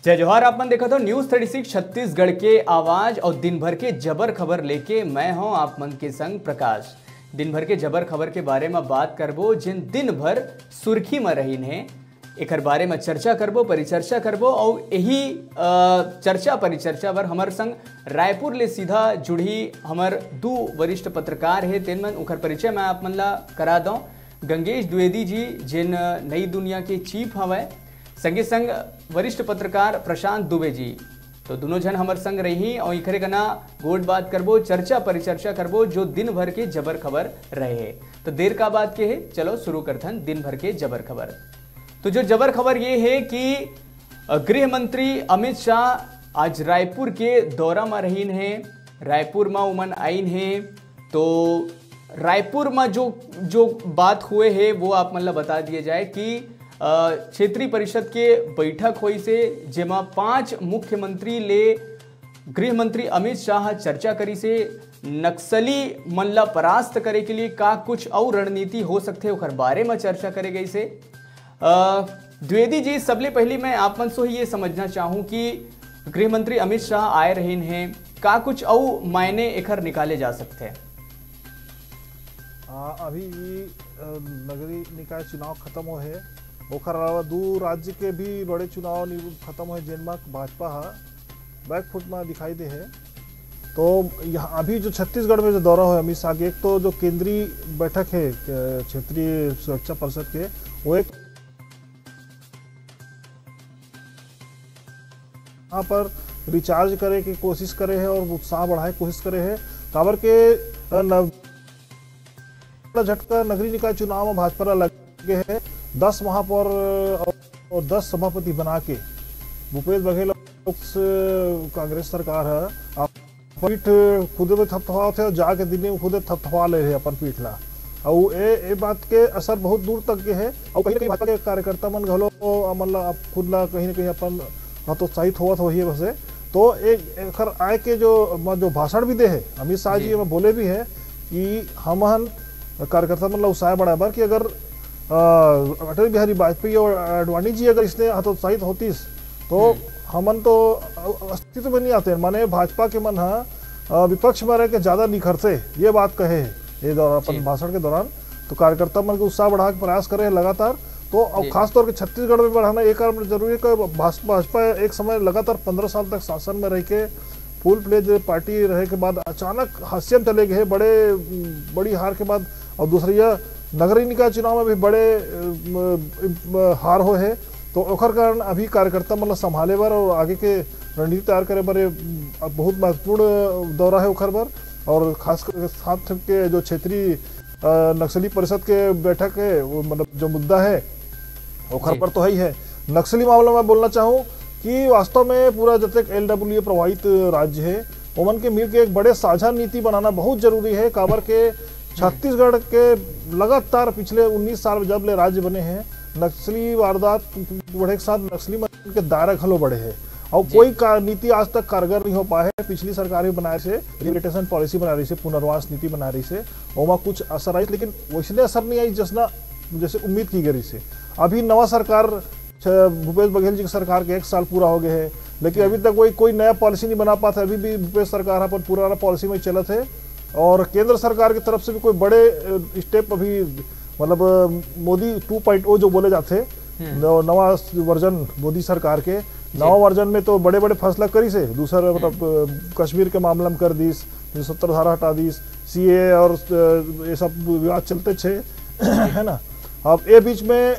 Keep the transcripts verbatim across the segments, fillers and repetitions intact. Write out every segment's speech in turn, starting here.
जय जोहार, आप मन देखत हो News Thirty Six छत्तीसगढ़ के आवाज और दिन भर के जबर खबर लेके मैं हूं आप मन के संग प्रकाश। दिन भर के जबर खबर के बारे में बात करबो, जिन दिन भर सुर्खी में रहीन हे, एकर बारे में चर्चा करबो, परिचर्चा करबो। और यही, अ, चर्चा परिचर्चा बर हमर संग रायपुर ले सीधा जुड़ही हमर दू वरिष्ठ पत्रकार हे, तेन मन उखर परिचय मैं आप मन ला करा दौं। गंगेश द्विवेदी जी, जिन नई दुनिया के चीफ हवय, संगे संग वरिष्ठ पत्रकार प्रशांत दुबे जी, तो दोनों झन हमर संग रही और इखरे कना गोठ बात करबो, चर्चा परिचर्चा करबो, जो दिन भर के जबर खबर रहे हे। तो देर का बात के हे, चलो शुरू करथन दिन भर के जबर खबर। तो जो जबर खबर ये हे कि, अ, गृह मंत्री अमित शाह आज रायपुर के दौरा म रहीन हे। रायपुर म उमन आइन हे, तो रायपुर म जो, जो बात हुए हे, वो आप मन ला बता दिए जाए कि, अ, क्षेत्रीय परिषद के बैठक होइस हे, जेमा पांच मुख्यमंत्री ले गृह मंत्री अमित शाह चर्चा करिस हे। नक्सली मन ला परास्त करे के लिए का कुछ अउ रणनीति हो सकथे, ओकर बारे म चर्चा करे गइस हे। अ, द्विवेदी जी, सबले पहली मैं आप मन से ही ये समझना चाहूँ कि गृह मंत्री अमित शाह आए रहीन हे, का कुछ अउ मायने एखर निकाले जा सकथे? आ, अभी ई, अ, नगरीय निकाय चुनाव खत्म होए हे, ओखर अलावा दू राज्य के भी बड़े चुनाव नि-, खत्म होए, जेन म भाजपा ह बैक फुट म दिखाई दे हे। तो यहाँ अभी जो छत्तीसगढ़ में जो दौरा होए अमित शाह के, एक तो जो केंद्रीय बैठक हे, अ, क्षेत्रीय सुरक्षा परिषद के, वो एक यहाँ पर रिचार्ज करे के कोशिश करे हे और उत्साह बढ़ाए के कोशिश करे हे। काबर के, अ, न-, झटका नगरीय निकाय चुनाव में भाजपा ला लगे हे। दस महापौर और दस सभापति बना के भूपेश बघेल और कांग्रेस सरकार ह आप पीठ खुदे में थपथपावत हे और जाके दिल्ली में खुदे थपथपा ले रहे अपन पीठ ला। और ए, ए बात के असर बहुत दूर तक के हे। और कहीं ना कहीं भाजपा के कार्यकर्ता मन घलो, अ, मतलब, आप खुद ला कहीं ना कहीं अपन हतोत्साहित होवत होही बसे। तो एक एकर आय के जो, म-, जो भाषण भी दे हे अमित शाह जी, जी। एमा बोले भी हे कि हमन कार्यकर्ता मन ला उत्साह बढ़ाए बर कि अगर, अ, अटल बिहारी वाजपेयी और आडवाणी जी अगर इसने हतोत्साहित होतीस, तो हम्म। हमन तो अस्तित्व में नहीं आते। माने भाजपा के मन ह, अ, विपक्ष में रह के ज्यादा निखरते, ये बात कहे हे ये दौरान, अपन जी। भाषण के दौरान। तो कार्यकर्ता मन के उत्साह बढ़ाए के प्रयास करे हे लगातार। तो अब जी। खास तौर के छत्तीसगढ़ में बढ़ाना ये कारण जरूरी है कि भाज-, भाजपा एक समय लगातार पन्द्रह साल तक शासन में रह के फुल फ्लेज पार्टी रहे के बाद अचानक हाशिया में चले गए हे बड़े, बड़ी हार के बाद। और दूसरा यह नगरीय निकाय चुनाव में भी बड़े, अ, म, म, हार होए हे, तो ओकर कारण अभी कार्यकर्ता मन ला संभाले बर और आगे के रणनीति तैयार करे बर ये, अ, बहुत महत्वपूर्ण दौरा हे ओकर बर। और खास करके सात के जो क्षेत्रीय, अ, नक्सली परिषद के बैठक हे, वो मतलब जो मुद्दा हे ओकर जी। पर तो है ही है। नक्सली मामला में बोलना चाहूँ कि वास्तव में पूरा जब तक एलडब्ल्यूए प्रभावित राज्य हे, ओमन के मिलके एक बड़े साझा नीति बनाना बहुत जरूरी हे, काबर के छत्तीसगढ़ के लगातार पिछले उन्नीस साल में जब ले राज्य बने हे, नक्सली वारदात बढ़े के साथ नक्सली मन के दायरा घलो बढ़े हे। और जी। कोई का नीति आज तक कारगर नहीं हो पाए हे। पिछली सरकार भी बनाए रहिसे, रिहेबिलिटेशन पॉलिसी बनाए रहिसे, पुनर्वास नीति बनाए रहिसे, ओमा कुछ असर आइस, लेकिन वैसने असर नहीं आइस जैसना, जैसे उम्मीद की गई रहिसे। अभी नवा सरकार, छ-, भूपेश बघेल जी की सरकार के एक साल पूरा हो गए हे, लेकिन अभी तक कोई, कोई नया पॉलिसी नहीं बना पाते। अभी भी भूपेश सरकार अपन पुराना पॉलिसी में चलत हे और केंद्र सरकार की तरफ से भी कोई बड़े, अ, स्टेप अभी, मतलब, अ, मोदी टू पॉइंट ओ जो बोले जाते, हम्म। नव-, नवा वर्जन मोदी सरकार के, जी। नवा वर्जन में तो बड़े-बड़े फैसला करिसे, दूसर, हम्म। मतलब, अ, कश्मीर के मामला में कर दीस, तीन सौ सत्तर धारा हटा दीस, सीएए और, अ, ये सब विवाद चलते छे, है ना। अब ये बीच में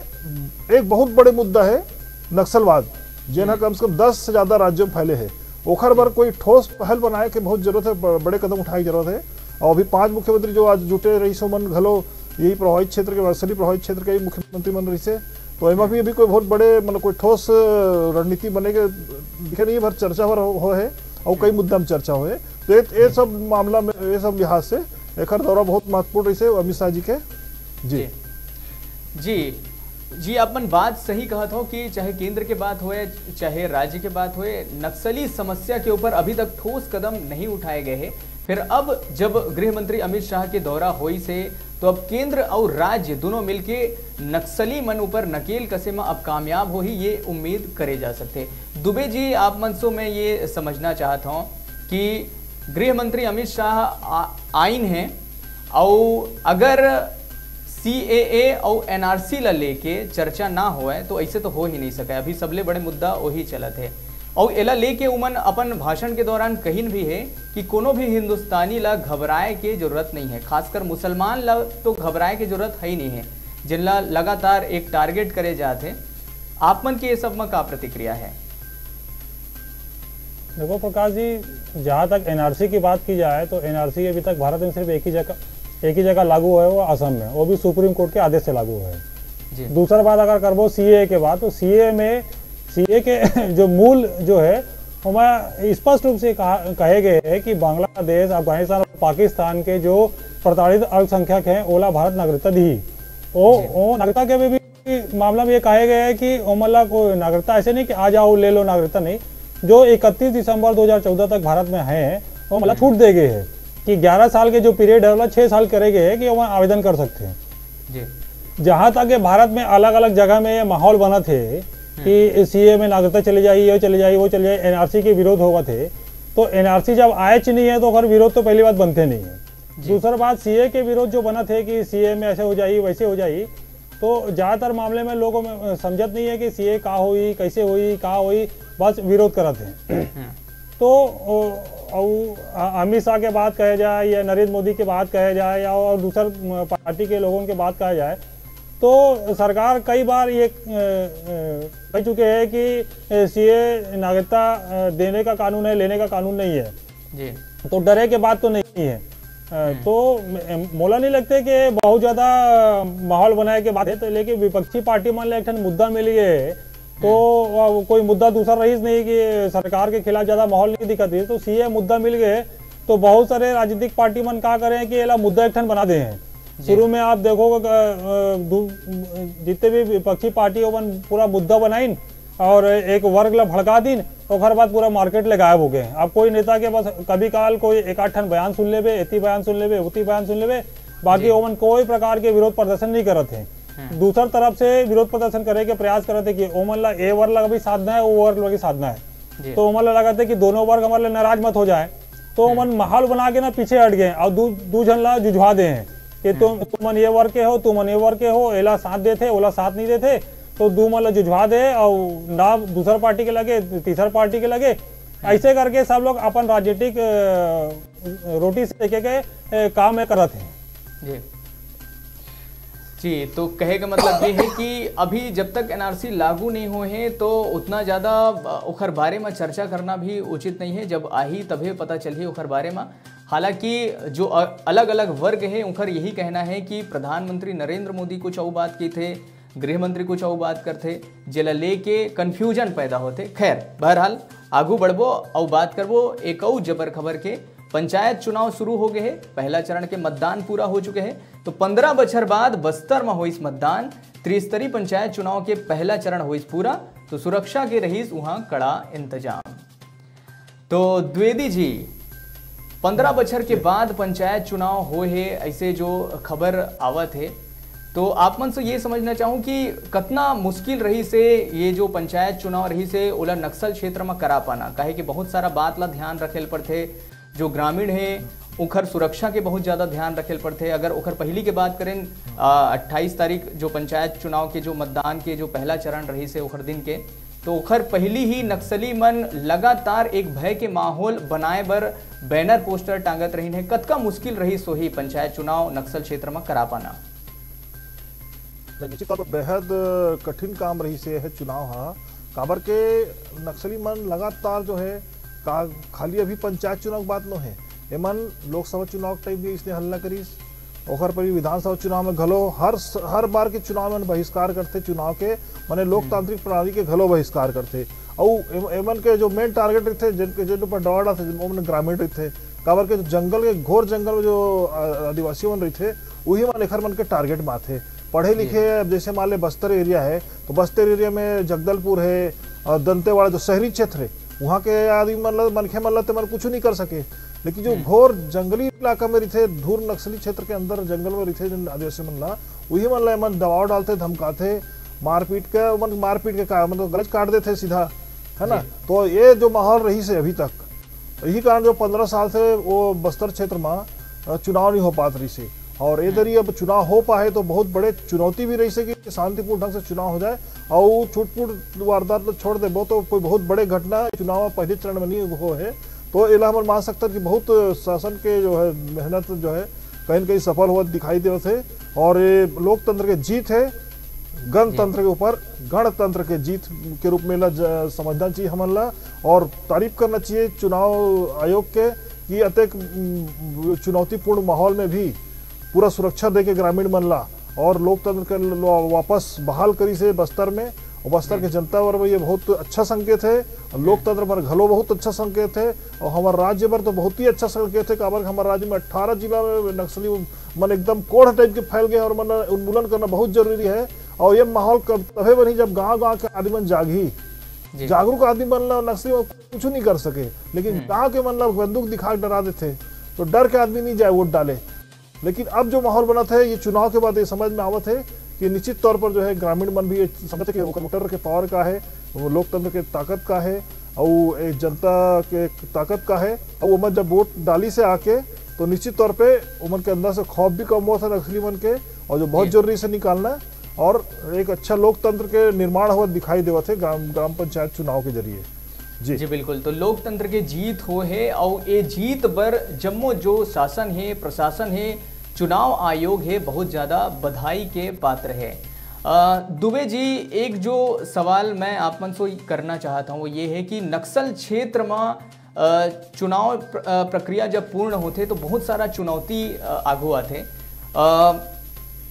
एक बहुत बड़े मुद्दा हे नक्सलवाद, जेन ह हम्म। कम से कम दस से ज्यादा राज्यों में फैले हे। ओखर बर कोई ठोस पहल बनाए के बहुत जरूरत हे, ब-, बड़े कदम उठाए के जरूरत हे। और अभी पांच मुख्यमंत्री जो आज जुटे रहिस, ओमन घलो यही प्रभावित क्षेत्र के, नक्सली प्रभावित क्षेत्र के ही मुख्यमंत्री मन रहिसे। तो एमा भी अभी कोई बहुत बड़े, मतलब, कोई ठोस, अ, रणनीति बने के दिखे नहीं, भर चर्चा भर हो, हो हे और कई मुद्दा में चर्चा हो हे। तो ये, ये सब मामला में, ये सब लिहाज से एकर दौरा बहुत महत्वपूर्ण रहिसे अमित शाह जी के। जी। जी। जी, जी, आप मन बात सही कहत हो कि चाहे केंद्र के बात होए, चाहे राज्य के बात होए, नक्सली समस्या के ऊपर अभी तक ठोस कदम नहीं उठाए गए हे। फिर अब जब गृह मंत्री अमित शाह के दौरा होइस हे, तो अब केंद्र और राज्य दोनों मिलके नक्सली मन ऊपर नकेल कसे में अब कामयाब होही, ये उम्मीद करे जा सकथे। दुबे जी, आप मन से मैं ये समझना चाहत हूँ कि गृह मंत्री अमित शाह आ-, आइन है, और अगर सीएए और एनआरसी ला लेके चर्चा ना होए तो ऐसे तो हो ही नहीं सके। अभी सबले बड़े मुद्दा वही चलत है, और एला लेके उमन अपन भाषण के दौरान कहिन भी है कि कोनो भी हिंदुस्तानी ला घबराए के जरूरत नहीं है, खासकर मुसलमान ला तो घबराए के जरूरत है ही नहीं है, जिनला लगातार एक टारगेट करे जात है। आप मन के ये सब में का प्रतिक्रिया है? देखो प्रकाश जी, जहाँ तक एनआरसी की बात की जाए तो एनआरसी अभी तक भारत में सिर्फ एक ही जगह एक ही जगह लागू है, वो असम में, वो भी सुप्रीम कोर्ट के आदेश से लागू है। जी। दूसरा बात अगर करबो सीएए के बात, तो सीएए में सीएए के जो मूल जो है, ओमा स्पष्ट रूप से कहा, कहे गए है कि बांग्लादेश, अफगानिस्तान और पाकिस्तान के जो प्रताड़ित अल्पसंख्यक हैं, ओला भारत नागरिकता दी। ओ, जी। ओ नागरिकता के भी मामला में ये कहे गए है कि ओमन ला कोई नागरिकता ऐसे नहीं कि आ जाओ ले लो नागरिकता, नहीं। जो इकतीस दिसंबर दो हज़ार चौदह तक भारत में है, वो मतलब छूट दे गए है कि ग्यारह साल के जो पीरियड है, ओला छः साल करे गए है कि वो आवेदन कर सकते हैं। जी। जहाँ तक ये भारत में अलग अलग जगह में ये माहौल बना थे कि सीएए में नागरिकता चली जाए, ये चली जाए, वो चली जाए, एनआरसी के विरोध होगा थे, तो एनआरसी जब आए च नहीं है तो ओकर विरोध तो पहली बात बनते नहीं है। जी। दूसरा बात, सीएए के विरोध जो बना थे कि सीएए में ऐसे हो जाए, वैसे हो जाए, तो ज़्यादातर मामले में लोगों में अ, समझत नहीं है कि सीएए का होई, कैसे होई, का होई, बस विरोध करत हैं। हम्म। तो ओ, अउ, अ-, अमित शाह के बात कहे जाए या नरेंद्र मोदी के बात कहे जाए या और दूसर म, पार्टी के लोगों के बात कहे जाए, तो सरकार कई बार ये अ, अ, कह चुके हैं कि सीएए नागरिकता अ, देने का कानून है, लेने का कानून नहीं है। जी। तो डरे के बात तो नहीं है। अ, तो म-, मोला नहीं लगते कि बहुत ज्यादा माहौल बनाए के बात है, तो लेकिन विपक्षी पार्टी मन ले एक ठन मुद्दा मिल गए, तो अब कोई मुद्दा दूसरा रहीस नहीं कि सरकार के खिलाफ ज्यादा माहौल नहीं दिखत रहीस, तो सीएए मुद्दा मिल गए, तो बहुत सारे राजनीतिक पार्टी मन का करे हैं कि एला मुद्दा एक ठन बना दे हैं। शुरू में आप देखोगे, अ, अ, दू-, जितने भी विपक्षी पार्टी ओमन पूरा मुद्दा बनाइन और एक वर्ग ला भड़का दिन, ओकर बाद पूरा मार्केट ले गायब हो गए। अब कोई नेता के बस कभी काल कोई एक आध ठन बयान सुन लेबे, एती बयान सुन लेबे, उती बयान सुन लेबे, बाकी जी। ओमन कोई प्रकार के विरोध प्रदर्शन नहीं करत हैं। दूसर तरफ से विरोध प्रदर्शन करे के प्रयास करत है कि ओमन ला ए वर्ग ला भी साधना है, ओ वर्ग ला भी साधना है। जी। तो ओमन ला लगत है कि दोनों वर्ग हमारे लिए नाराज मत हो जाए, तो ओमन माहौल बना के ना पीछे हट गए और दू दू झन ला जुझवा दे हैं कि तुम तुमन ये वर्ग के हो, तुमन ये वर्ग के हो, एला साथ देथे, ओला साथ नहीं देथे, तो दू मन ला जुझवा दे और ना दूसर पार्टी के लगे, तीसर पार्टी के लगे। ऐसे करके सब लोग अपन राजनीतिक अ, रोटी सेके के अ, काम में करत हैं। जी। जी, तो कहे का मतलब ये है कि अभी जब तक एनआरसी लागू नहीं होए हैं तो उतना ज़्यादा अ, ओखर बारे में चर्चा करना भी उचित नहीं है। जब आही तभे पता चलही ओखर बारे में। हालांकि जो अलग-अलग वर्ग है उनकर यही कहना है कि प्रधानमंत्री नरेंद्र मोदी कुछ अउ बात की थे, गृह मंत्री कुछ अउ बात करथे, जेला लेके कन्फ्यूजन पैदा होथे। खैर, बहरहाल आगू बढ़बो अउ बात करबो एक अउ जबर खबर के। पंचायत चुनाव शुरू हो गए हे, पहला चरण के मतदान पूरा हो चुके हे, तो पंद्रह बछर बाद बस्तर म होइस मतदान। त्रिस्तरीय पंचायत चुनाव के पहला चरण होइस पूरा, तो सुरक्षा के रहिस उहाँ कड़ा इंतजाम। तो द्विवेदी जी, पंद्रह बछर के बाद पंचायत चुनाव होए हे, ऐसे जो खबर आवत हे, तो आप मन से ये समझना चाहूँ कि कतना मुश्किल रहिस हे ये जो पंचायत चुनाव रहिस हे, ओला नक्सल क्षेत्र म करा पाना, काहे कि बहुत सारा बात ला ध्यान रखे ल पड़थे। जो ग्रामीण हे, ओखर सुरक्षा के बहुत ज़्यादा ध्यान रखे ल पड़थे। अगर ओखर पहिली के बात करें, आ, अट्ठाईस तारीख जो पंचायत चुनाव के जो मतदान के जो पहला चरण रहिस हे ओखर दिन के, तो ओखर पहिली ही नक्सली मन लगातार एक भय के माहौल बनाए बर बैनर पोस्टर टांगत रहिन हे। कतका मुश्किल रहिस होही पंचायत चुनाव नक्सल क्षेत्र म करा पाना? निश्चित तौर पर बेहद कठिन काम रहिस हे चुनाव हा, काबर के नक्सली मन लगातार जो है का खाली अभी पंचायत चुनाव के बात नो है, एमन लोकसभा चुनाव के टाइम भी इसने हल्ला करिस, ओकर पर भी विधानसभा चुनाव में घलो हर स-, हर बार के चुनाव में बहिष्कार करथे चुनाव के, माने लोकतांत्रिक प्रणाली के घलो बहिष्कार करथे। अउ एम-, एमन के जो मेन टारगेट रहिथे, जिन, जिन ऊपर दबाव डालथे, ओमन ग्रामीण रहिथे, काबर के जो जंगल के, घोर जंगल में जो, अ, आदिवासी मन रहिथे, उही मन एखर मन के टारगेट माथे। पढ़े लिखे, अब जैसे मान ले बस्तर एरिया है, तो बस्तर एरिया में जगदलपुर है और दंतेवाड़ा जो शहरी क्षेत्र है, वहाँ के आदमी मन ला, मनखे मन ला ते मन कुछ नहीं कर सके, लेकिन जो घोर जंगली इलाका में रहिथे, दूर नक्सली क्षेत्र के अंदर जंगल में रहिथे, जिन आदिवासी मन ला, उही मन ला एमन दबाव डालथे, धमकाथे, मारपीट के, मन मारपीट के का, मतलब गला च काट देथे सीधा। है ना? तो ये जो माहौल रहिस हे अभी तक, यही कारण जो पंद्रह साल से वो बस्तर क्षेत्र में, अ, चुनाव नहीं हो पात रहिस हे। और ये दरी अब चुनाव हो पाए तो बहुत बड़े चुनौती भी रहिस हे कि शांतिपूर्ण ढंग से चुनाव हो जाए। और छुटपुट वारदात ल छोड़ देबो तो कोई बहुत बड़े घटना चुनाव में पहले चरण में नहीं हो हे। तो एला हमन मान सकथन कि बहुत शासन के जो है मेहनत जो है कहीं न कहीं सफल होवत दिखाई देवत हे। और ये लोकतंत्र के जीत हे, गणतंत्र के ऊपर गणतंत्र के जीत के रूप में एला ज-, समझना चाहिए हमन ला। और तारीफ करना चाहिए चुनाव आयोग के कि अतेक, उम, चुनौतीपूर्ण माहौल में भी पूरा सुरक्षा दे के ग्रामीण मन ला और लोकतंत्र के ल-, ल-, वापस बहाल करिस हे बस्तर में। और बस्तर के जनता बर ये बहुत अच्छा संकेत हे, और लोकतंत्र बर घलो बहुत अच्छा संकेत हे, और हमारे राज्य बर तो बहुत ही अच्छा संकेत हे। काबर कि हमारे राज्य में अठारह जिला में नक्सली मन एकदम कोढ़ टाइप के फैल गए, और मन उन्मूलन करना बहुत जरूरी हे। और ये माहौल कब तभे बनही जब गांव गांव के आदमी मन जागही। जागरूक आदमी मन ला नक्सली मन कुछ नहीं कर सके, लेकिन गांव के मन ला बंदूक दिखा के डरा देथे, तो डर के आदमी नहीं जाए वोट डाले। लेकिन अब जो माहौल बनत हे, ये चुनाव के बाद ये समझ में आवत हे कि निश्चित तौर पर जो है ग्रामीण मन भी ये समझथे कि ओकर वोटर के पावर का हे, वो लोकतंत्र के ताकत का हे, और ये जनता के ताकत का हे। और वो मन जब वोट डालिस हे आके, तो निश्चित तौर पे ओमन के अंदर से खौफ भी कम होवत हे नक्सली मन के, और जो बहुत जरूरी से निकालना हे, और एक अच्छा लोकतंत्र के निर्माण होवत दिखाई देवत हे ग्राम, ग्राम पंचायत चुनाव के जरिए। जी। जी बिल्कुल, तो लोकतंत्र के जीत हो हे, और ये जीत बर जम्मो जो शासन हे, प्रशासन हे, चुनाव आयोग हे, बहुत ज्यादा बधाई के पात्र हे। अ, दुबे जी, एक जो सवाल मैं आप मन से करना चाहत हूँ, वो ये हे कि नक्सल क्षेत्र में, अ, चुनाव प्र-, अ, प्रक्रिया जब पूर्ण होथे, तो बहुत सारा चुनौती, अ, आगू आथे। अ,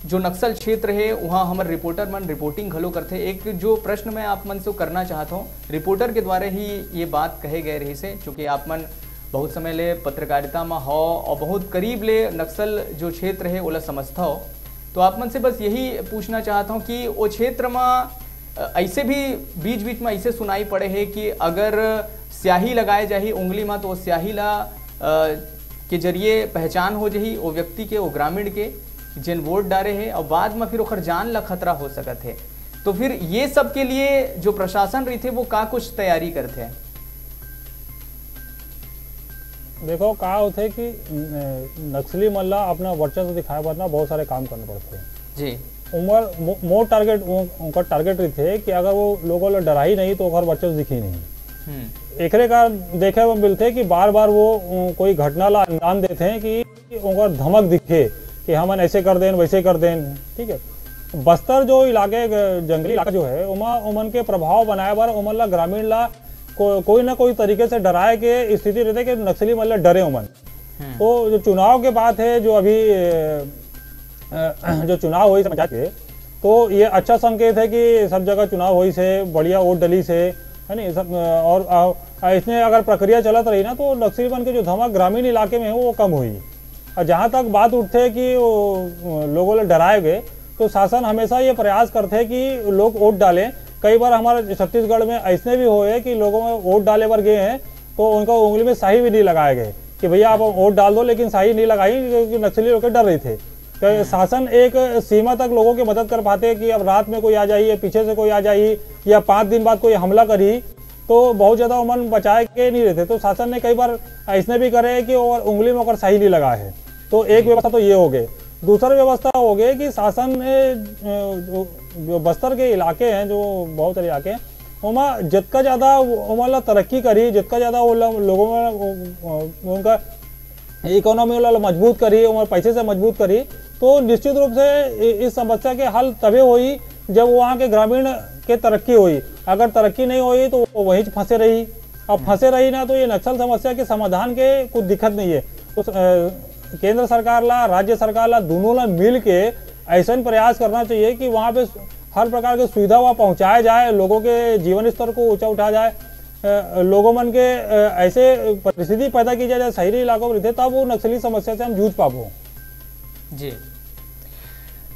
जो नक्सल क्षेत्र हे, वहाँ हमर रिपोर्टर मन रिपोर्टिंग घलो करथे। एक जो प्रश्न मैं आप मन से करना चाहत हूँ, रिपोर्टर के द्वारा ही ये बात कहे गए रहिस हे, चूँकि आप मन बहुत समय ले पत्रकारिता में हो और बहुत करीब ले नक्सल जो क्षेत्र हे, ओला समझथव। तो आप मन से बस यही पूछना चाहत हूँ कि वो क्षेत्र में, अ, ऐसे भी बीच-बीच में ऐसे सुनाई पड़े हे कि अगर स्याही लगाए जाही उंगली में, तो वो स्याही ला, अ, के जरिए पहचान हो जाही वो व्यक्ति के, वो ग्रामीण के, जेन वोट डारे हे, और बाद में फिर ओकर जान ला खतरा हो सकत हे। तो फिर ये सब के लिए जो प्रशासन रहिथे, वो का कुछ तैयारी करथे? देखो, का होथे कि न-, नक्सली मन ला अपना वर्चस्व दिखाए बर ना बहुत सारे काम करना पड़थे। जी। उमर मो-, मोर टारगेट, वो, उनका टारगेट रहिथे कि अगर वो लोगों ला डराही नहीं, तो ओकर वर्चस्व दिखही नहीं। हम्म। एकरे कारण देखे बर मिलथे कि बार-बार वो, अ, कोई घटना ला अंजाम देथे कि ओकर धमक दिखे कि हमन ऐसे कर देन, वैसे कर देन, ठीक है। बस्तर जो इलाके, ग-, जंगली इलाका जो है, ओमा, ओमन के प्रभाव बनाए बर ओमन ला ग्रामीण ला को-, कोई ना कोई तरीके से डराए के स्थिति रहिथे कि नक्सली मन ला डरे ओमन। हम्म। तो जो चुनाव के बात है, जो अभी, अ, अ, जो चुनाव होइस पंचायत के, तो ये अच्छा संकेत है कि सब जगह चुनाव होइस हे, बढ़िया वोट डलिस हे, है नी? सब, अ, और, अ, इसने अगर प्रक्रिया चलत रही ना, तो नक्सली मन के जो धमक ग्रामीण इलाके में है, वो कम होही। और जहाँ तक बात उठथे कि वो, अ, लोगों ले डराए गए, तो शासन हमेशा ये प्रयास करथे कि लोग वोट डालें। कई बार हमारे छत्तीसगढ़ में ऐसने भी होए कि लोगों में वोट डाले बर गए हैं, तो उनका उंगली में स्याही भी नहीं लगाए गए कि भैया आप वोट डाल दो, लेकिन स्याही नहीं लगाई, क्योंकि नक्सली लोग के डर रहिथे। तो शासन एक सीमा तक लोगों की मदद कर पाथे कि अब रात में कोई आ जाही या पीछे से कोई आ जाही या पाँच दिन बाद कोई हमला करही, तो बहुत ज्यादा ओमन बचाए के नहीं रहिथे। तो शासन ने कई बार ऐसने भी करे कि ओकर उंगली में ओकर स्याही नहीं लगा है। तो एक व्यवस्था तो ये हो गए। दूसरा व्यवस्था हो गए कि शासन ने, अ, जो, जो बस्तर के इलाके हैं, जो बहुत सारे इलाके हैं, ओमा जितना ज्यादा वो, ओमन ला तरक्की करी, जितना ज्यादा वो लो-, लोगों में वो, वो, उनका इकोनॉमी वाला मजबूत करी, ओमन पैसे से मजबूत करी, तो निश्चित रूप से इ-, इस समस्या के हल तबे होई जब वहाँ के ग्रामीण के तरक्की होई। अगर तरक्की नहीं होई तो वो वहीं फंसे रही। अब फंसे रही ना, तो ये नक्सल समस्या के समाधान के कुछ दिक्कत नहीं है। तो, अ, केंद्र सरकार ला, राज्य सरकार ला, दोनों ला मिल के ऐसा प्रयास करना चाहिए कि वहाँ पे हर प्रकार की सुविधा वहाँ पहुँचाया जाए, लोगों के जीवन स्तर को ऊंचा उठाया जाए, अ, लोगों मन के, अ, ऐसे परिस्थिति पैदा की जाए, जहाँ शहरी इलाकों में रहते, तब वो नक्सली समस्या से हम जूझ पाबो। जी,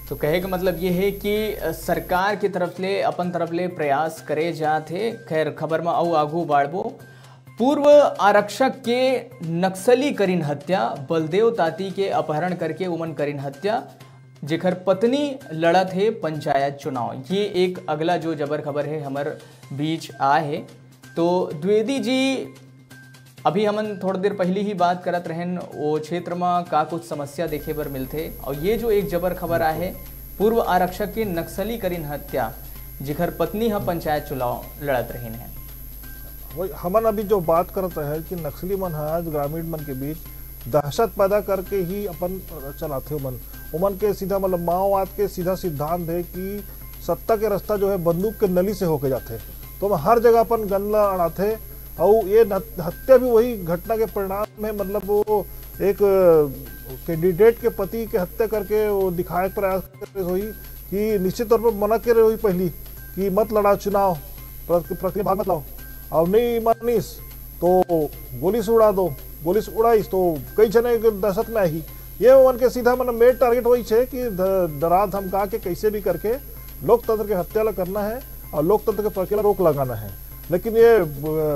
तो कहे का मतलब ये है कि, अ, सरकार की तरफ ले, अपन तरफ ले प्रयास करे जात हे। खैर, खबर में अउ आगू बाढ़बो। पूर्व आरक्षक के नक्सली करिन हत्या, बलदेव ताती के अपहरण करके उमन करिन हत्या, जेकर पत्नी लड़त हे पंचायत चुनाव। ये एक अगला जो जबर खबर है हमर बीच आए है। तो द्विवेदी जी, अभी हमन थोड़ा देर पहली ही बात करत रहेन, वो क्षेत्र में का कुछ समस्या देखे बर मिलथे, और ये जो एक जबर खबर आहे, पूर्व आरक्षक के नक्सली करिन हत्या, जिखर पत्नी ह पंचायत चुनाव लड़त रहिन है। वही हमन अभी जो बात करत रहे कि नक्सली मन ह आज ग्रामीण मन के बीच दहशत पैदा करके ही अपन चलाथे। ओमन ओमन के सीधा, मतलब, माओवाद के सीधा सिद्धांत है कि सत्ता के रास्ता जो है बंदूक के नली से होके जाथे। तो ओमन हर जगह अपन गन ला अड़ाथे। और ये हत्या भी वही घटना के परिणाम है, मतलब, वो एक कैंडिडेट के पति के हत्या करके वो दिखाए के प्रयास कर रहे होही कि निश्चित तौर पर मना करे होही पहली कि मत लड़ा चुनाव, प्रक्रिया भाग मत लाओ। और नहीं मानिस तो गोली से उड़ा दो। गोली से उड़ाइस तो कई जने दहशत में आही। ये मन के सीधा, मतलब, मेन टारगेट वही है कि डरा धमका के कैसे भी करके लोकतंत्र के हत्या ला करना है और लोकतंत्र के प्रक्रिया रोक लगाना है। लेकिन ये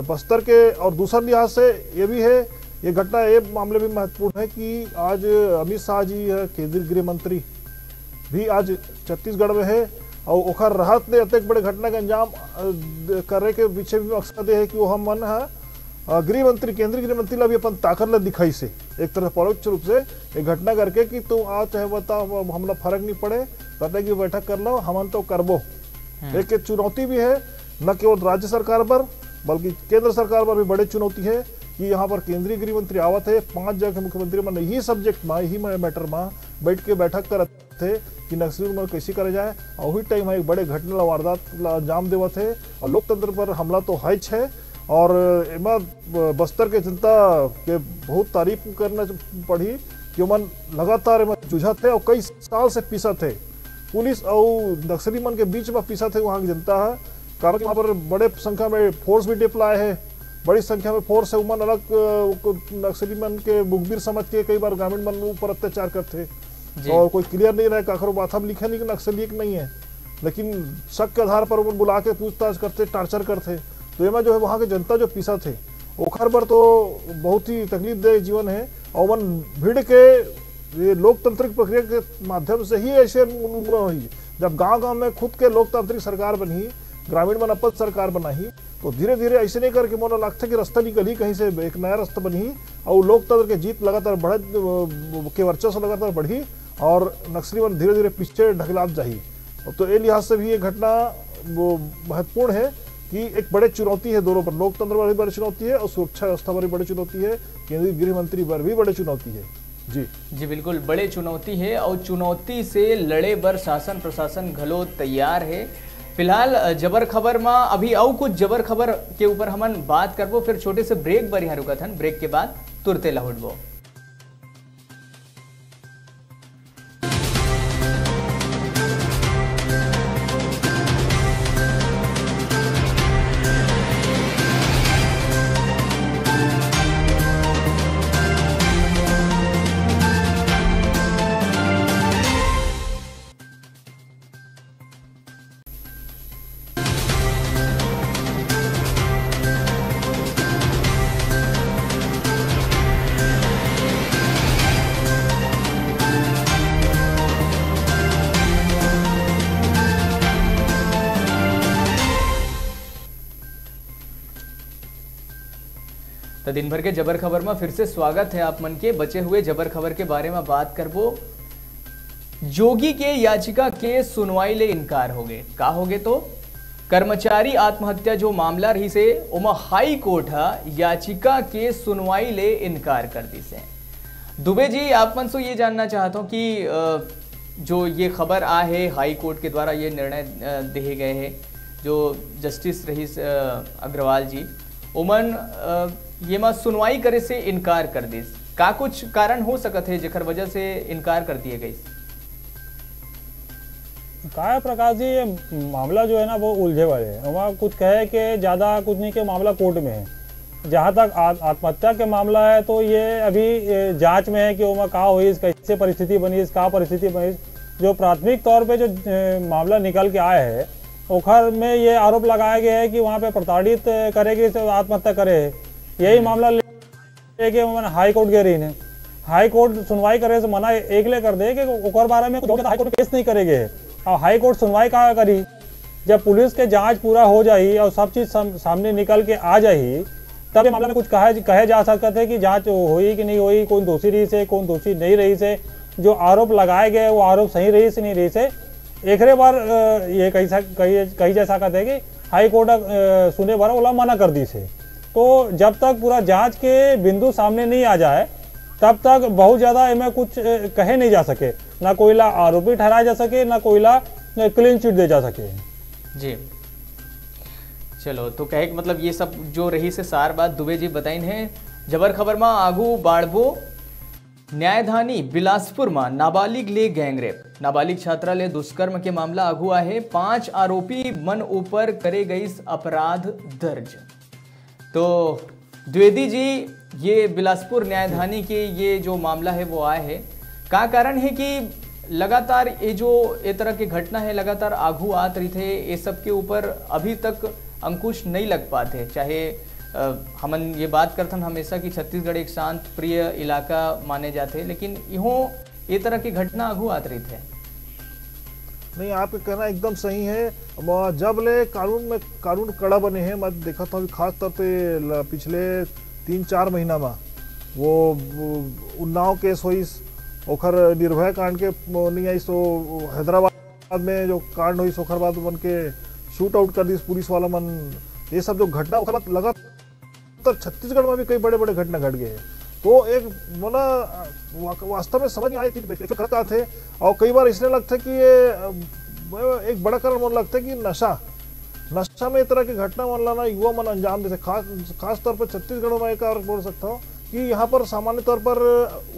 बस्तर के, और दूसरा लिहाज से ये भी है, ये घटना ये मामले भी महत्वपूर्ण है कि आज अमित शाह जी है, केंद्रीय गृह मंत्री, भी आज छत्तीसगढ़ में है और ओखर रहत ले अतेक बड़े घटना के अंजाम करे के पीछे भी मकसद ये है कि वो हमन ह गृह मंत्री, केंद्रीय गृह मंत्री ला भी अपन ताकत ला दिखाइस हे। एक तरह परोक्ष रूप से एक घटना करके कि तुम आओ चाहे बताओ, हमला फर्क नहीं पड़े, करने की बैठक कर लो, हमन तो करबो। एक चुनौती भी है, न केवल राज्य सरकार पर बल्कि केंद्र सरकार पर भी बड़े चुनौती है कि यहाँ पर केंद्रीय गृह मंत्री आवत है, पांच जगह के मुख्यमंत्री मन यही सब्जेक्ट में, यही मैटर में बैठ के बैठक करत थे कि नक्सली उन्मूलन कैसे करा जाए, और वही टाइम एक बड़े घटना ला, वारदात ला अंजाम देवत है और लोकतंत्र पर हमला तो है छे। और एमा बस्तर के जनता के बहुत तारीफ करना पड़ी कि ओमन लगातार एमा जूझत है और कई साल से पीसत है। पुलिस और नक्सली मन के बीच में पीसत है वहाँ की जनता है, कारण कि वहाँ पर बड़े संख्या में फोर्स भी डिप्लॉय है, बड़ी संख्या में फोर्स है। उमन अलग नक्सली मन के मुखबिर समझ के कई बार ग्रामीण मन ऊपर अत्याचार करते। और कोई क्लियर नहीं रहे, काखरो माथा में लिखे नहीं कि नक्सली एक नहीं है, लेकिन शक के आधार पर वो बुला के पूछताछ करते, टार्चर करते। तो एमा जो है वहाँ के जनता जो पीसा थे, ओखर बर तो बहुत ही तकलीफ दे जीवन है। और ओमन भीड़ के ये लोकतांत्रिक प्रक्रिया के माध्यम से ही ऐसे उन्मूलन होही। जब गांव गांव में खुद के लोकतांत्रिक सरकार बनही, ग्रामीण मन अपन सरकार बनाही, तो धीरे धीरे ऐसे नहीं करके मोला लगता कि रास्ता निकलही कहीं से, एक नया रास्ता बनही और लोकतंत्र के जीत लगातार बढ़त के वर्चस्व लगातार बढ़ी और नक्सली मन धीरे धीरे पीछे ढकलात जाही। तो ये लिहाज से भी ये घटना वो महत्वपूर्ण है कि एक बड़े चुनौती है दोनों पर, लोकतंत्र पर भी बड़ी चुनौती है और सुरक्षा व्यवस्था पर भी बड़ी चुनौती है, केंद्रीय गृह मंत्री पर भी बड़ी चुनौती है। जी। जी बिल्कुल, बड़े चुनौती है और चुनौती से लड़े बर शासन प्रशासन घलो तैयार है। फिलहाल जबर खबर में अभी और कुछ जबर खबर के ऊपर हमन बात करबो, फिर छोटे से ब्रेक बर यहाँ रुकत हन, ब्रेक के बाद तुरते लहुटबो। तो दिन भर के जबर खबर में फिर से स्वागत है आप मन के। बचे हुए जबर खबर के बारे में बात करबो। जोगी के याचिका के सुनवाई ले इनकार हो गए। का हो गए तो कर्मचारी आत्महत्या जो मामला रही से, ओमा हाई कोर्ट हा याचिका के सुनवाई ले इनकार कर दी से। दुबे जी, आप मन से ये जानना चाहता हूँ कि जो ये खबर आ है हाई कोर्ट के द्वारा ये निर्णय देहे गए हैं, जो जस्टिस रहीस अग्रवाल जी, ओमन ये मा सुनवाई करे से इनकार कर दिस। का कुछ कारण हो सकत है जेकर वजह से इनकार कर दिए गए? काय प्रकाश जी, ये मामला जो है ना वो उलझे वाले है। वहाँ कुछ कहे के ज्यादा कुछ नहीं के मामला कोर्ट में है। जहाँ तक आत्महत्या के मामला है तो ये अभी जांच में है कि ओमा का हुई, कैसे परिस्थिति बनी, का परिस्थिति बनी। जो प्राथमिक तौर पे जो मामला निकल के आया है ओखर में ये आरोप लगाया गया है कि वहाँ पे प्रताड़ित करे के आत्महत्या करे है। यही मामला लेके मैंने हाई कोर्ट गए रही ने। हाई कोर्ट सुनवाई करे से मना एक ले कर दे कि ओकर बारे में कुछ हाई कोर्ट केस नहीं करे गए। और हाई कोर्ट सुनवाई का करी जब पुलिस के जांच पूरा हो जाही और सब चीज साम-, सामने निकल के आ जाही, तब ये मामला में कुछ कहा, कहे जा सकत है कि जांच होई कि नहीं होई, कौन दोषी रही से, कौन दोषी नहीं रही से, जो आरोप लगाए गए वो आरोप सही रही से नहीं रही से। एकरे बर, अ, ये कही सक-, कही, कही जा सकत है कि हाई कोर्ट, अ, सुने बर ओला मना कर दी से। तो जब तक पूरा जांच के बिंदु सामने नहीं आ जाए, तब तक बहुत ज्यादा एमे कुछ, अ, कहे नहीं जा सके, ना कोई ला आरोपी ठहराया जा सके, ना कोई ला, अ, क्लीन चिट दे जा सके। जी, चलो, तो कहे के मतलब ये सब जो रही से सार बात दुबे जी बताइन है। जबर खबर मा आगू बाढ़बो। न्यायधानी बिलासपुर मा नाबालिग ले गैंगरेप, नाबालिग छात्रा ले दुष्कर्म के मामला आगू आहे। पांच आरोपी मन ऊपर करे गईस अपराध दर्ज। तो द्विवेदी जी, ये बिलासपुर न्यायधानी के ये जो मामला है वो आए है, का कारण है कि लगातार ये जो ये तरह के घटना है लगातार आगू आत रहिथे, ये सब के ऊपर अभी तक अंकुश नहीं लग पाते? चाहे, अ, हमन ये बात करथन हमेशा कि छत्तीसगढ़ एक शांत प्रिय इलाका माने जाथे, लेकिन इहो ये तरह की घटना आगू आत रहिथे। नहीं, आपके कहना एकदम सही है। म-, जब ले कानून में, कानून कड़ा बने हैं, मैं देखा था अभी खास तौर पे ल-, पिछले तीन चार महीना में वो, वो उन्नाव केस होइस, ओखर निर्भया कांड के म-, नहीं आइस, तो हैदराबाद में जो कांड होइस, ओखर बाद मन के शूट आउट कर दिस पुलिस वाला मन। ये सब जो घटना, ओखर बाद लगातार छत्तीसगढ़ में भी कई बड़े-बड़े घटना घट गए हैं। तो एक मोला, अ, वा-, वास्तव में समझ नहीं आए कि गलत का थे, और कई बार इसने लगता है कि ये, अ, एक बड़ा कारण मोला लगता है कि नशा, नशा में इस तरह की घटना मन ला ना युवा मन अंजाम देते, खास, खास तौर पर छत्तीसगढ़ में एक और बोल सकता हूँ कि यहाँ पर सामान्य तौर पर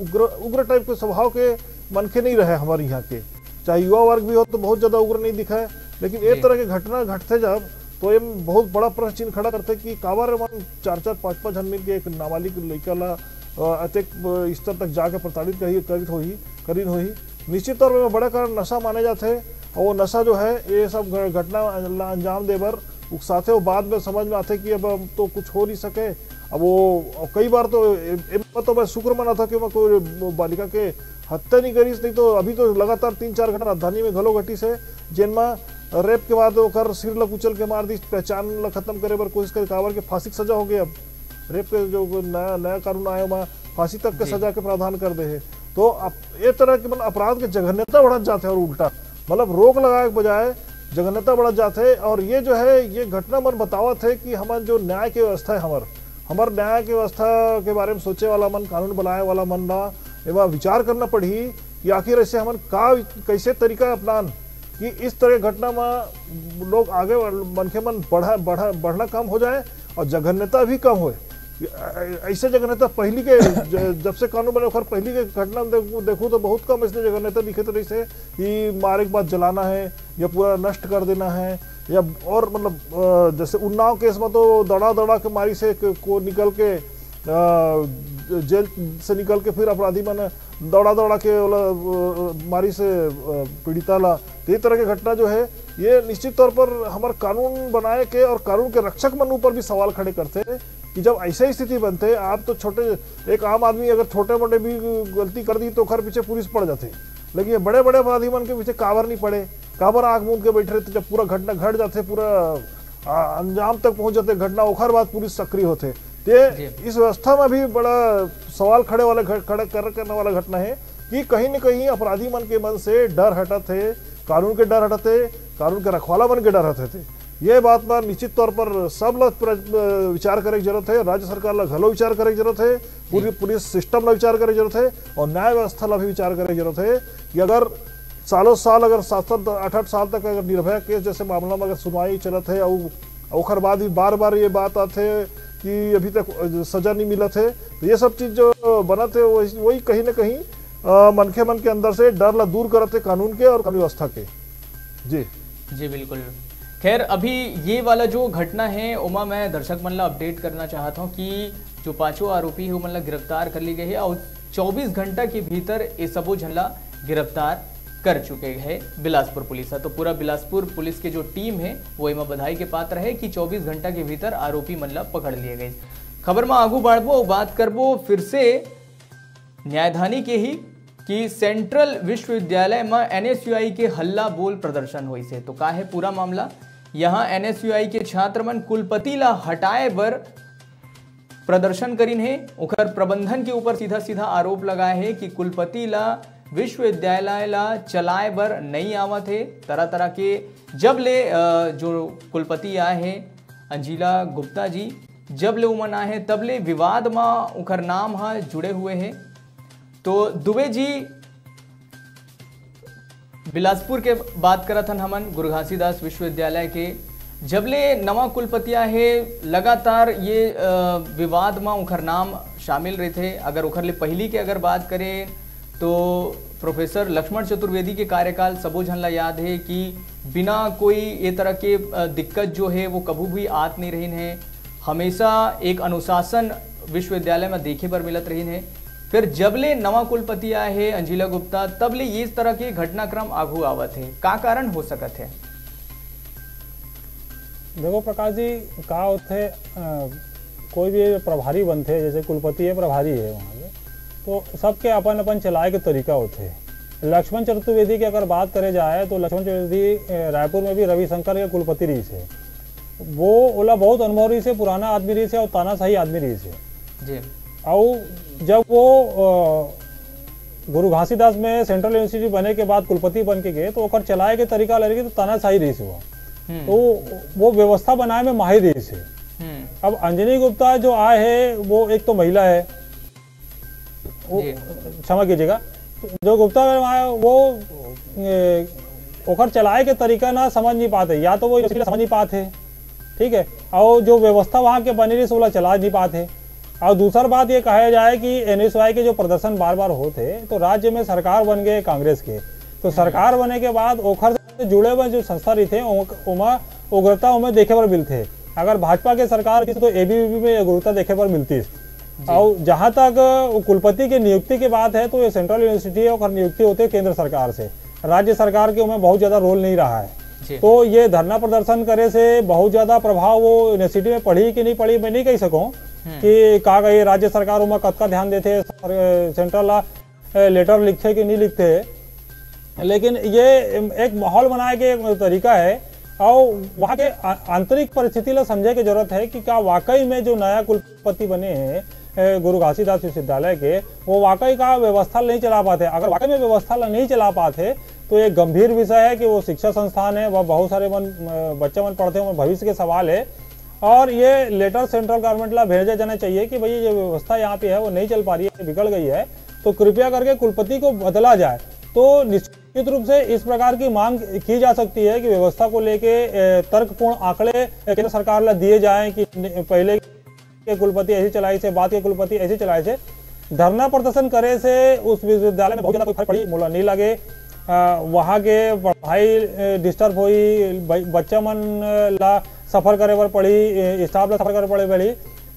उग्र, उग्र टाइप के स्वभाव के मनखे नहीं रहे हमारे यहाँ के, चाहे युवा वर्ग भी हो तो बहुत ज्यादा उग्र नहीं दिखा है, लेकिन एक जी। तरह की घटना घटते जब, तो ये बहुत बड़ा प्रश्न चिन्ह खड़ा करते कि काबर मन चार चार पांच पांच झन मिल के एक नाबालिग लड़का ला, अ, अतेक, अ, स्तर तक जाके प्रताड़ित करी, करित होही, करिन होही। निश्चित तौर पर बड़ा कारण नशा माने जाते, और वो नशा जो है, ये सब घ-, घटना ला अंजाम दे बर उकसाथे, वो बाद में समझ में आते कि अब हम तो कुछ हो नहीं सके। अब वो, और कई बार तो ए-, ए-, तो मैं शुक्र मनाथा कि मैं कोई बालिका के हत्या नहीं करिस, नहीं तो अभी तो लगातार तीन चार घटना राजधानी में घलो घटिस है, जेनमा रेप के बाद ओकर सिर ला कुचल के मार दिस, पहचान ला खत्म करे बर कोशिश करे, काबर के फांसी के सजा हो गई। अब रेप के जो नया, नया कानून आया, वहाँ फांसी तक के जी। सजा के प्रावधान कर दे है। तो अब ये तरह के, मतलब, अपराध के जघन्यता बढ़त जाते और उल्टा, मतलब, रोक लगाए के बजाय जघन्यता बढ़त जाते। और ये जो है, ये घटना मन बतावत है कि हमार जो न्याय के व्यवस्था है, हमार, हमार न्याय के व्यवस्था के बारे में सोचे वाला मन, कानून बनाए वाला मन ला एमा विचार करना पड़ही कि आखिर ऐसे हमन का, कैसे तरीका अपनान कि इस तरह के घटना में लोग आगे बढ़-, मनखे मन बढ़ा, बढ़ा, बढ़ना कम हो जाए और जघन्यता भी कम होए। ऐ-, ऐसे जघन्यता पहली के ज-, जब से कानून बने, ओकर पहली के घटना में देखू, देखू तो बहुत कम ऐसे जघन्यता दिखे तो, जैसे कि मारे के बाद जलाना है या पूरा नष्ट कर देना है, या और, मतलब, अ, जैसे उन्नाव केस में तो दड़ा दड़ा के मारी से क-, को निकल के, अ, जेल से निकल के फिर अपराधी मन दौड़ा दौड़ा के ओला, अ, मारी से, अ, पीड़िता ला। तो ये तरह के घटना जो है, ये निश्चित तौर पर हमार कानून बनाए के और कानून के रक्षक मन ऊपर भी सवाल खड़े करते हैं कि जब ऐसे स्थिति बनते हैं, आप तो छोटे, एक आम आदमी अगर छोटे मोटे भी गलती कर दी तो ओकर पीछे पुलिस पड़ जाते, लेकिन ये बड़े बड़े अपराधी मन के पीछे काबर नहीं पड़े, काबर आंख मूंद के बैठे रहते? जब पूरा घटना घट जाते, पूरा, आ, अंजाम तक पहुंच जाते घटना, ओकर बाद पुलिस सक्रिय होते। ते जी। इस व्यवस्था में भी बड़ा सवाल खड़े वाला घट-, खड़े कर-, करने वाला घटना है कि कहीं न कहीं अपराधी मन के मन से डर हटत है, कानून के डर हटत है, कानून के रखवाला मन के डर हटत है। ये बात पर निश्चित तौर पर सब ला प्र-, विचार करे की जरूरत है, राज्य सरकार ला घलो विचार करे की जरूरत है, पूरी जी। पुलिस सिस्टम ला विचार करे की जरूरत है और न्याय व्यवस्था ला भी विचार करे की जरूरत है कि अगर सालों साल, अगर सात सात, आठ आठ साल तक अगर निर्भया केस जैसे मामला में अगर सुनवाई चलत है और ओकर बाद भी बार बार ये बात आते कि अभी तक सजा नहीं मिलत है, तो ये सब चीज जो बनत है, वही, वही कहीं ना कहीं, अ, मनखे मन के अंदर से डर ला दूर करत है कानून के और कानून व्यवस्था के। जी। जी, बिल्कुल। खैर, अभी ये वाला जो घटना है, ओमा मैं दर्शक मन ला अपडेट करना चाहत हूँ कि जो पांचों आरोपी है, ओमन ला गिरफ्तार कर ली गई है और चौबीस घंटा के भीतर ये सबो झन ला गिरफ्तार कर चुके है बिलासपुर पुलिस ह। तो पूरा बिलासपुर पुलिस के जो टीम है, वो एमा बधाई के पात्र है कि चौबीस घंटा के भीतर आरोपी मन ला पकड़ लिए गए। खबर में आगू बढ़बो, बात करबो फिर से न्यायधानी के ही कि सेंट्रल विश्वविद्यालय में एनएसयूआई के हल्ला बोल प्रदर्शन होइस हे। तो का है पूरा मामला, यहाँ एनएसयूआई के छात्र मन कुलपति ला हटाए बर प्रदर्शन करिन हे। ओकर प्रबंधन के ऊपर सीधा-सीधा आरोप लगाए हे कि कुलपति ला विश्वविद्यालय ला चलाए बर नइ आवत हे। तरह-तरह के जब ले, अ, जो कुलपति आए हे अंजिला गुप्ता जी, जब ले उमन आए हे, तब ले विवाद म उखर नाम ह जुड़े हुए हे। तो दुबे जी, बिलासपुर के बात करत हन हमन, गुरु घासीदास विश्वविद्यालय के, जब ले नवा कुलपति आए हे, लगातार ये, अ, विवाद म उखर नाम शामिल रहिथे। अगर उखर ले पहिली के अगर बात करें, तो प्रोफेसर लक्ष्मण चतुर्वेदी के कार्यकाल सबो झन ला याद हे कि बिना कोई ये तरह के, अ, दिक्कत जो हे, वो कभू भी आत नहीं रहिन हे। हमेशा एक अनुशासन विश्वविद्यालय में देखे बर मिलत रहिन हे। फिर जब ले नवा कुलपति आए हे अंजिला गुप्ता, तब ले ये तरह के घटनाक्रम आगू आवत हे। का कारण हो सकत हे? देखो प्रकाश जी, का होथे, अ, कोई भी प्रभारी बनथे, जैसे कुलपति है, प्रभारी है वहाँ के, तो सबके अपन अपन चलाए के तरीका होथे। लक्ष्मण चतुर्वेदी की अगर बात करे जाए, तो लक्ष्मण चतुर्वेदी, अ, रायपुर में भी रविशंकर के कुलपति रहिस हे। वो ओला बहुत अनुभव रहिस हे, पुराना आदमी रहिस हे और तानाशाही आदमी रहिस हे। जी। और जब वो, अ, गुरु घासीदास में सेंट्रल यूनिवर्सिटी बने के बाद कुलपति बन के गए, तो ओकर चलाए के तरीका अलग रहिस, तो तानाशाही रहिस हे वो। हम्म। तो वो व्यवस्था बनाए में माहिर रहिस हे। हम्म। अब अंजनी गुप्ता जो आए हे, वो एक तो महिला है, वो, जी। क्षमा कीजिएगा, जो गुप्ता मैडम आए, वो, ए, ओकर चलाए के तरीका ना समझ नहीं पाते, या तो वो इसलिए समझ नहीं पाते, ठीक है, और जो व्यवस्था वहाँ के बनी रहिस, ओला चला नहीं पाते। और दूसर बात ये कहा जाए कि एनएसयूआई के जो प्रदर्शन बार बार होत हे, तो राज्य में सरकार बन गए कांग्रेस के, तो हम्म। सरकार बने के बाद ओखर से जुड़े हुए जो संस्था रहिथे, ओ-, ओमा उग्रता ओमे देखे बर मिलथे। अगर भाजपा के सरकार रहिस, तो एबीवीपी में उग्रता देखे बर मिलतिस। जी। और जहाँ तक वो कुलपति के नियुक्ति के बात है, तो ये सेंट्रल यूनिवर्सिटी है, ओकर नियुक्ति होते केंद्र सरकार से, राज्य सरकार के ओमे बहुत ज्यादा रोल नहीं रहा है। जी। तो ये धरना प्रदर्शन करे से बहुत ज्यादा प्रभाव वो यूनिवर्सिटी में पड़ी कि नहीं पड़ी, मैं नहीं कह सकूँ हम्म। कि का, का ये राज्य सरकार ओमा कतका ध्यान देथे, सर-, सेंट्रल ला, ए, लेटर लिखथे कि नहीं लिखथे, लेकिन ये एक माहौल बनाए के एक तरीका है। और वहाँ के आ-, आंतरिक परिस्थिति ला समझे के जरूरत है कि क्या वाकई में जो नया कुलपति बने हैं, ए, गुरु घासीदास विश्वविद्यालय के, वो वाकई का व्यवस्था ला नहीं चला पाते। अगर वाकई में व्यवस्था ला नहीं चला पाते, तो ये गंभीर विषय है कि वो शिक्षा संस्थान है, वह बहुत सारे मन, अ, बच्चा मन पढ़ते हैं, भविष्य के सवाल है। और ये लेटर सेंट्रल गवर्नमेंट ला भेजा जाना चाहिए कि भाई, ये व्यवस्था यहाँ पे है, वो नहीं चल पा रही है, बिगड़ गई है, तो कृपया करके कुलपति को बदला जाए। तो निश्चित रूप से इस प्रकार की मांग की जा सकती है कि व्यवस्था को लेके, ए, तर्कपूर्ण आंकड़े केंद्र सरकार ला दिए जाएं कि न-, पहले के कुलपति ऐसे चलाइस हे, बाद के कुलपति ऐसे चलाइस हे। धरना प्रदर्शन करे से उस विश्वविद्यालय में बहुत ज्यादा कोई फर्क पड़ी, मोला नहीं लगे। अ, वहाँ के पढ़ाई, ए, डिस्टर्ब होई, ब-, बच्चा मन, अ, ला सफर करे बर पड़ी, ए, स्टाफ ला सफर करे पड़े पड़ी।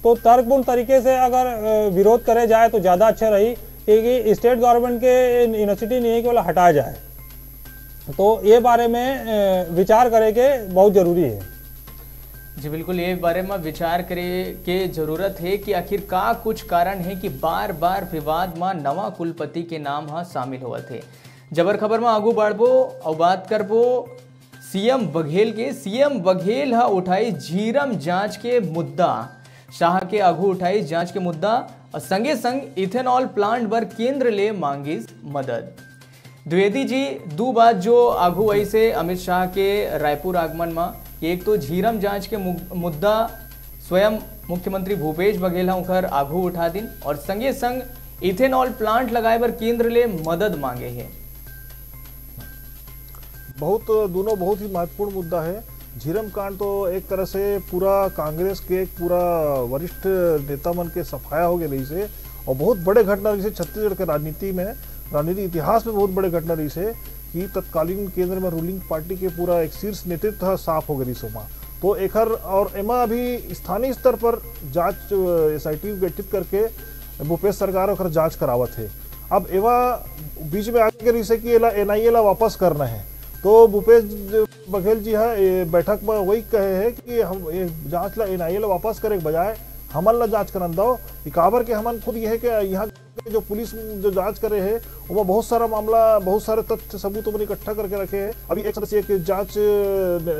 तो तर्कपूर्ण तरीके से अगर, अ, विरोध करे जाए, तो ज्यादा अच्छा रही, क्योंकि स्टेट गवर्नमेंट के यूनिवर्सिटी नहीं है कि ओला हटाया जाए। तो ये बारे में, अ, विचार करे के बहुत जरूरी है। जी बिल्कुल, ये बारे में विचार करे के जरूरत है कि आखिर का कुछ कारण है कि बार-बार विवाद में नवा कुलपति के नाम ह शामिल होवत है। जबर खबर में आगू बढ़बो और बात करबो सीएम बघेल के। सीएम बघेल ह उठाई झीरम जांच के मुद्दा। शाह के आगू उठाई जांच के मुद्दा और संगे संग इथेनॉल प्लांट बर केंद्र ले मांगिस मदद। द्विवेदी जी, दू बात जो आगू आई से अमित शाह के रायपुर आगमन म, एक तो झीरम जांच के मु-, मुद्दा स्वयं मुख्यमंत्री भूपेश बघेल ह उखर आगू उठा दिन और संगे संग इथेनॉल प्लांट लगाए बर केंद्र ले मदद मांगे हे। बहुत, दोनों बहुत ही महत्वपूर्ण मुद्दा है। झीरम कांड तो एक तरह से पूरा कांग्रेस के एक पूरा वरिष्ठ नेता मन के सफाया हो गए रही से और बहुत बड़े घटना रही से छत्तीसगढ़ के राजनीति में, राजनीतिक इतिहास में बहुत बड़े घटना रही से कि तत्कालीन केंद्र में रूलिंग पार्टी के पूरा एक शीर्ष नेतृत्व साफ हो गए रही सोमा। तो एखर और एमा अभी स्थानीय स्तर पर जांच, एसआईटी गठित करके भूपेश सरकार ओकर जांच करावत है। अब एवा बीच में आगे रही से कि एला एनआईए ला वापस करना है, तो भूपेश बघेल जी ह ए बैठक में वही कहे है कि हम ए जांच ला एनआईए ला वापस करे के बजाय हमन ला जांच करन दो। काबर के हमन खुद ये है कि यहाँ के जो पुलिस जो जांच करे हे, ओमा बहुत सारा मामला, बहुत सारे तथ्य सबूत ओमन इकट्ठा करके रखे हे। अभी एक सदस्यीय के जांच,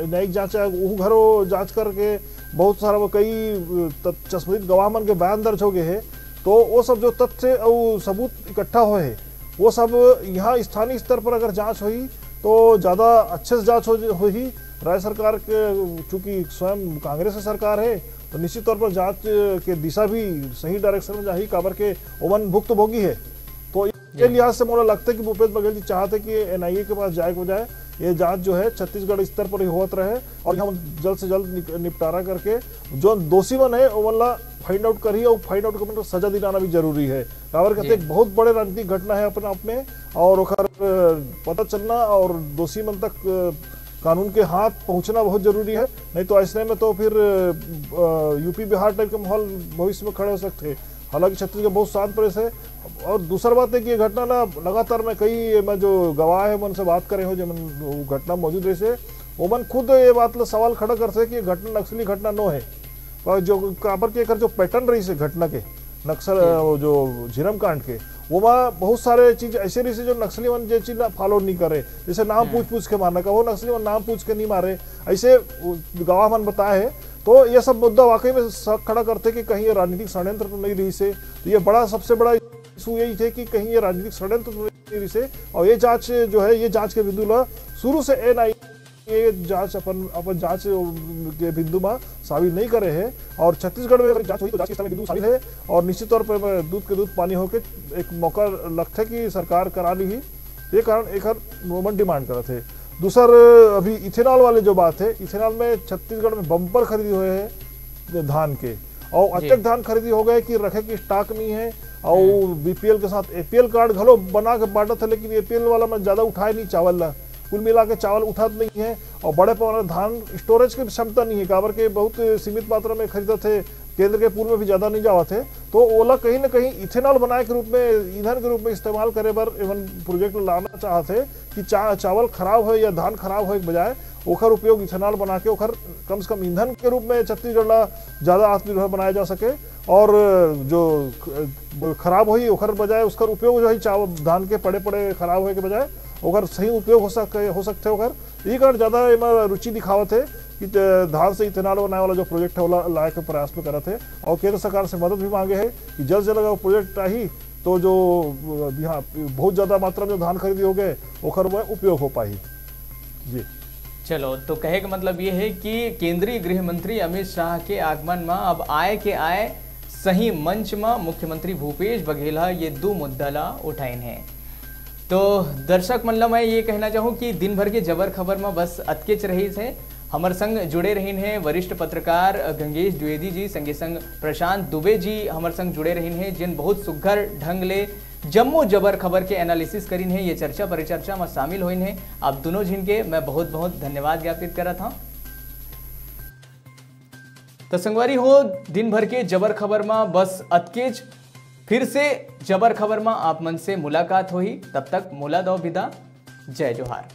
न्यायिक जांच आयोग, ओहू घरो जांच करके बहुत सारा वो कई, अ, त-, चश्मदीद गवाह मन के बयान दर्ज हो गए हे। तो वो सब जो तथ्य अउ सबूत इकट्ठा होए हे, वो सब यहाँ स्थानीय स्तर पर अगर जांच होही, तो ज्यादा अच्छे से जांच हो, होही। राज्य सरकार के, चूंकि स्वयं कांग्रेस के सरकार हे, तो निश्चित तौर पर जांच के दिशा भी सही डायरेक्शन में जाही, काबर के ओमन भुक्तभोगी हे। तो ये लिहाज से मोला लगता है कि भूपेश बघेल जी चाहते कि एनआईए के पास जाए के बजाय ये जांच जो है छत्तीसगढ़ स्तर पर ही होत रहे और यहाँ जल्द से जल्द निप-, निपटारा करके जो दोषी मन है, ओमन ला फाइंड आउट करही और फाइंड आउट करके सजा दिलाना भी जरूरी है। काबर कहते, एक बहुत बड़े राजनीतिक घटना है अपने आप में, और ओकर, अ, पता चलना और दोषी मन तक, अ, कानून के हाथ पहुंचना बहुत जरूरी है। नहीं तो ऐसने में तो फिर, अ, यूपी बिहार टाइप के माहौल भविष्य में खड़े हो सकते हैं। हालांकि छत्तीसगढ़ बहुत शांत प्रदेश है। और दूसर बात है कि ये घटना ना लगातार में कई, मैं जो गवाह है, मन से बात करे हो, जो मन वो घटना मौजूद रहे से, वो मन खुद ये बात ला सवाल खड़ा करते हैं कि ये घटना नक्सली घटना नो है। पर जो काबर के एकर जो पैटर्न रही से घटना के, नक्सल, वो जो झीरम कांड के, वो मा बहुत सारे चीज ऐसे रही से जो नक्सली मन जे चीज ला फॉलो नहीं करे, जैसे नाम पूछ पूछ के मारना का, वो नक्सली मन नाम पूछ के नहीं मारे, ऐसे वो गवाह मन बताए हैं। तो ये सब मुद्दा वाकई में शक खड़ा करते कि कहीं ये राजनीतिक षड्यंत्र तो नहीं रही से। तो ये बड़ा, सबसे बड़ा इशू यही थे कि कहीं ये राजनीतिक षड्यंत्र तो नहीं रही से। और ये जांच जो है, ये जांच के बिंदु ला शुरू से एनआईए ये जांच अपन, अपन जांच के बिंदु में शामिल नहीं करे हैं। और छत्तीसगढ़ में अगर जांच हुई तो जांच के समय बिंदु शामिल है। और निश्चित तौर पर दूध के दूध पानी होके एक मौका लगता है कि सरकार करा ली ही। ये कारण एक हर ओमन डिमांड करत है। दूसर, अभी इथेनॉल वाले जो बात है, इथेनॉल में छत्तीसगढ़ में बम्पर खरीदी हुए है धान के, और अतेक धान खरीदी हो गए कि रखे की स्टॉक नहीं है। और बीपीएल के साथ एपीएल कार्ड घलो बना के बांटत है, लेकिन एपीएल वाला मन ज्यादा उठाए नहीं चावल ला, कुल मिला के चावल उठात नहीं है। और बड़े पैमाने धान स्टोरेज की क्षमता नहीं है, काबर के बहुत सीमित मात्रा में खरीदत है, केंद्र के पूल में भी ज्यादा नहीं जावत है। तो ओला कहीं ना कहीं इथेनॉल बनाए के रूप में, ईंधन के रूप में इस्तेमाल करे बर एमन प्रोजेक्ट लाना चाहत है कि चा-, चावल खराब होए या धान खराब होए के बजाय ओकर उपयोग इथेनॉल बना के ओकर कम से कम ईंधन के रूप में छत्तीसगढ़ ला ज्यादा आत्मनिर्भर बनाया जा सके। और जो ख-, खराब होही ओकर बजाय उसकर उपयोग जो है चावल धान के पड़े पड़े खराब होए के बजाय ओकर सही उपयोग हो सके, हो सकते ओकर। ई कारण ज्यादा एमा रुचि दिखावत है कि त-, धान से इथेनॉल बनाए वाला जो प्रोजेक्ट है ओला लाए के प्रयास में करत है। और केंद्र सरकार से मदद भी मांगे है कि जल्द से जल्द अगर प्रोजेक्ट आही तो जो, अ, यहाँ बहुत ज्यादा मात्रा में जो धान खरीदी हो गए ओकर वह उपयोग हो पाही। जी। चलो, तो कहे के मतलब ये है कि केंद्रीय गृह मंत्री अमित शाह के आगमन में अब आए के आए सही मंच में मुख्यमंत्री भूपेश बघेल ह ये दो मुद्दा ला उठाइन है। तो दर्शक मन ला मैं ये कहना चाहूँ कि दिन भर के जबर खबर में बस अतकेच रहिस है। हमर संग जुड़े रहिन है वरिष्ठ पत्रकार गंगेश द्विवेदी जी, संगे संग प्रशांत दुबे जी हमर संग जुड़े रहिन है, जिन बहुत सुघर ढंग ले जम्मो जबर खबर के एनालिसिस करिन है, ये चर्चा परिचर्चा में शामिल होइन है। आप दोनों झिन के मैं बहुत बहुत धन्यवाद ज्ञापित करत हूँ। तो संगवारी हो, दिन भर के जबर खबर में बस अतकेच। फिर से जबर खबर में आप मन से मुलाकात होही, तब तक मोला दो विदा। जय जोहार।